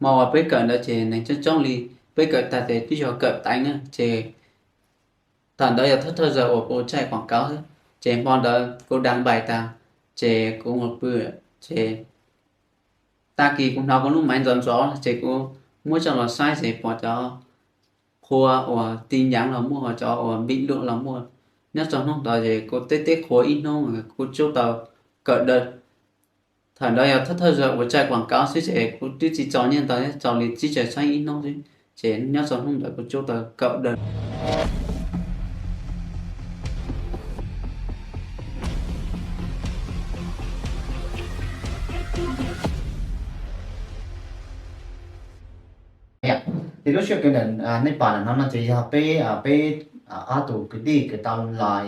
Hmo uas peb kawm ntawd ces neeg coob coob li, peb kawm tag ces twb yog kawm teev na ces thaum ntawd yog thawj thawj zaug uas kuv tsaij quam kauv xwb, ces hmo ntawd kuv da npais tas, ces kuv mus pw, ces tag kis kuv hnov kuv lub maiv ntxov ntxov ces kuv muab coj los saib ces pom cov qhua uas ti nyav los muaj, cov uas npim luam los muaj. Nyob rau hnub ntawd ces kuv teb teb qhua ib hnub kuv tsub tau kaum daws. Thaum ntawd yog thawj thawj zaug uas tsaij quam kauv xwb ces kuv twb tsis txo nyiaj ntau thiab, txo li tsib caug txheeb ib hnub xwb, ces nyob rau hnub ntawd kuv tsub tau kaum daws. Ces lub sij hawm nej pom ntawm no no ces yog peb, peb ob tug kwv tij uas tau los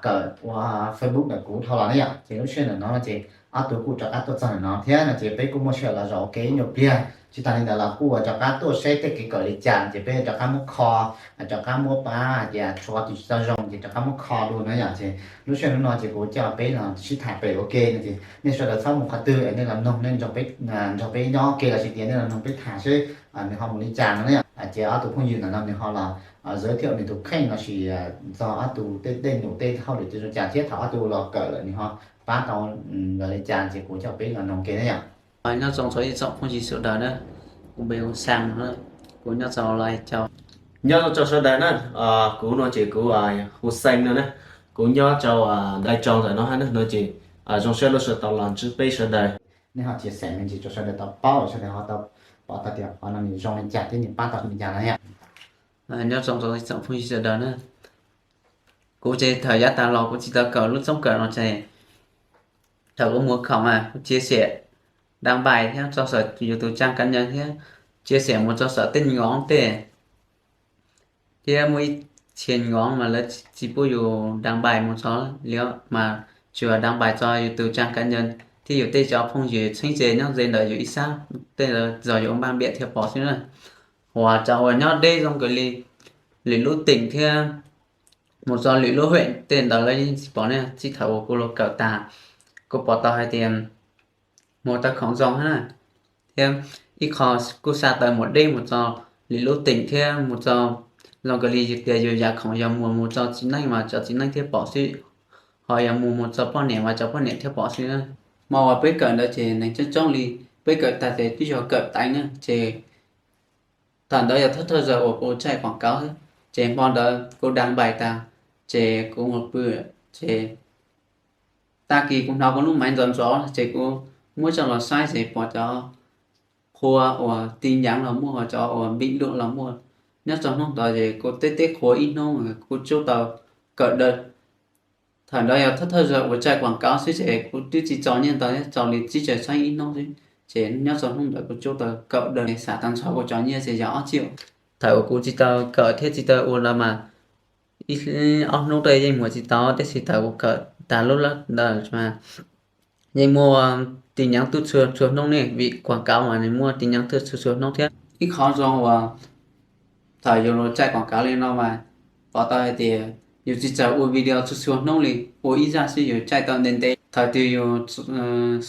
kawm ua Facebook ntawm kuv dhau los na yom. Ces lub sij hawm ntawm no no ces ob tug kuj rov qab tuaj txog ntawm no thiab no ces peb kuj muaj sij hawm los zaum ua ke ib nyuag pliag. Tsis tas li ntawd los kuj rov qab tuaj saib tej kev kawm li cas ces peb rov qab muab kho, rov qab muab pab hais tias tshuav tus tsis tau zoo ces rov qab muab kho dua na yom. Ces lub sij hawm hnub no ces kuv coj peb los sib tham pem ua ke no ces nej sawv daws txhob mus qhov twg es nej los noog, nej nrog peb nyob ua ke los sis tias nej los noog peb tham seb nws ho mus li cas no na yom. Ces ob tug phooj ywg ntawm no nws ho los giới thiệu nws tus kheej los sis txog ob tug tej dej num tej hauj lwm tej zoo cas thiab thaum ob tug los kawm lawm nws ho pab tau lawv li cas ces kuv coj peb los noog ke na yom. Nyob zoo rau ib tsoom phooj ywg sawv daws na, kuv npe hu Xeeb no, kuv nyob rau Lai Châu. Nyob zoo rau sawv daws na, kuv no ces kuv hu Xeeb no na, kuv nyob rau Lai Châu ntawm no hab na, no ces zoo siab lub sij hawm tau los ntsib peb sawv daws. Nej ho chia sẻ me ntsis rau sawv daws tau paub, sawv daws ho tau pom tau tias qhov no nws zoo li cas thiab nws pab tau li cas no yom. Nyob zoo rau ib tsoom phooj ywg sawv daws na, kuv ces thaum yav tas los kuv tsis tau kawm lub txoob kawm no ces thaum kuv mus khoom mas kuv chia sẻ, đăng bài thiab tso saum yus tus trang cá nhân thiab chia sẻ mus tso saum tej nyom tej, thiab muaj ib txhia nyom mas lawv tsis pub yus đăng bài mus tso li, mas tsuas đăng bài tso yus tus trang cá nhân thiab yus tej cov phooj ywg txheeb ze nyob ze ntawm yus ib sab, tej lawv txog yus ua npaj npiam thiaj pom xwb na. Uas cov uas nyob deb zoo kawg li, lwm lub tỉnh thiab mus txog lwm lub huyện tej ntawd lawv yeej tsis pom ne. Txij thaum uas kuv los kawm tas, kuv pom tau hais tias mus tau khoom zoo hab na, thiab ib qho kuj xa tau mus deb mus txog lwm lub tỉnh thiab mus txog zoo kawg li, yus tias yus yav khoom yog mus mus txog txiv neej mas cov txiv neej thiaj pom xwb, ho yog mus mus txog poj niam mas cov poj niam thiaj pom xwb na. Hmo uas peb kawm ntawd ces neeg coob coob li, peb kawm tag ces twb yog kawm teev na ces thaum ntawd yog thawj thawj zaug uas kuv tsaij quam kauv xwb, ces hmo ntawd kuv da npais tas, ces kuv mus pw, ces tag kis kuv hnov kuv lub maiv ntxov ntxov ces kuv muab coj los saib ces pom cov qhua uas ti nyav los muaj, cov uas npim luam los muaj. Nyob rau hnub ntawd ces kuv teb teb qhua ib hnub kuv tsub tau kaum daws. Thaum ntawd yog thawj thawj zaug uas tsaij quam kauv xwb ces kuv twb tsis txo nyiaj ntau thiab, txo li tsib caug txheeb ib hnub xwb, ces nyob rau hnub ntawd kuv tsub tau kaum daws, xav tau nrho kuv cov nyiaj ces yog ob txhiab. Thaum uas kuv tsis tau kawm thiab tsis tau ua no mas ib ob hnub tej yeej mus tsis tau, tab sis thaum kuv kawm tag lub lab ntawd mas yeej muaj ti nyav tuaj txhua txhua hnub ne, vim quam kauv mas nws muaj ti nyav tuaj txhua txhua hnub thiab. Ib qho zoo uas thaum yus los tsaij quam kauv li no mas pom tau hais tias yus tsis txawj ua video txhua txhua hnub li, ua ib zaj xwb yus tsaij tau ntev ntev. Thaum twg yus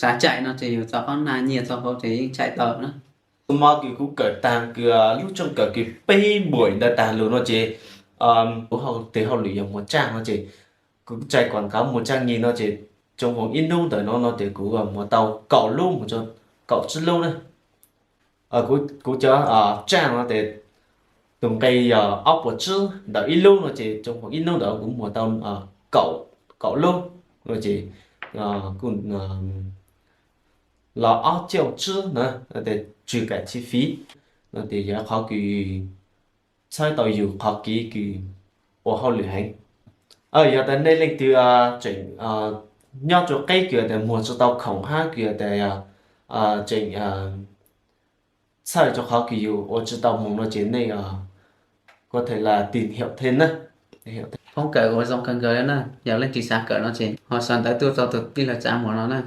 xav tsaij no ces yus txo qab nag nyiaj txo hauv ces yeej tsaij tau na. Tus mo kws kuv kawm tag kws lub tsooj kawm kws peb buim ntawd tag lug no ces kuv hauj, tes hauj lwm yog muag tsaj no ces kuv tsaij quam kauv muag tsaj nyig no ces tsoob foom ib hnub ntawm no no ces kuv muag tau kaum lub mus txog kaum tsib lub na. Kuv cov tsaj no ces tus nqi yog ob puas tsib ntawm ib lub no ces tsoob foom ib hnub ntawd kuv muag tau kaum lub no ces kuj los ob cauj tsib na, tes tsw kaim chi fiv no ces yog qhov kws txhawb tau yus qhov kev kws ua hauj lwm heev. Yog tas nej leej twg tseem nyob rua qeb kws tas muag tsi tau khoom hab kws tas tseem txhawj rua qhov kws yus ua tsi tau moog no ces nej có thể là tìm hiểu thêm na. Phoob kawm ua zoo kawg nkaus le na, yog leej twg xav kawm no ces ho sau ntawv tuaj rau tus tij laug Tsav Muas no na.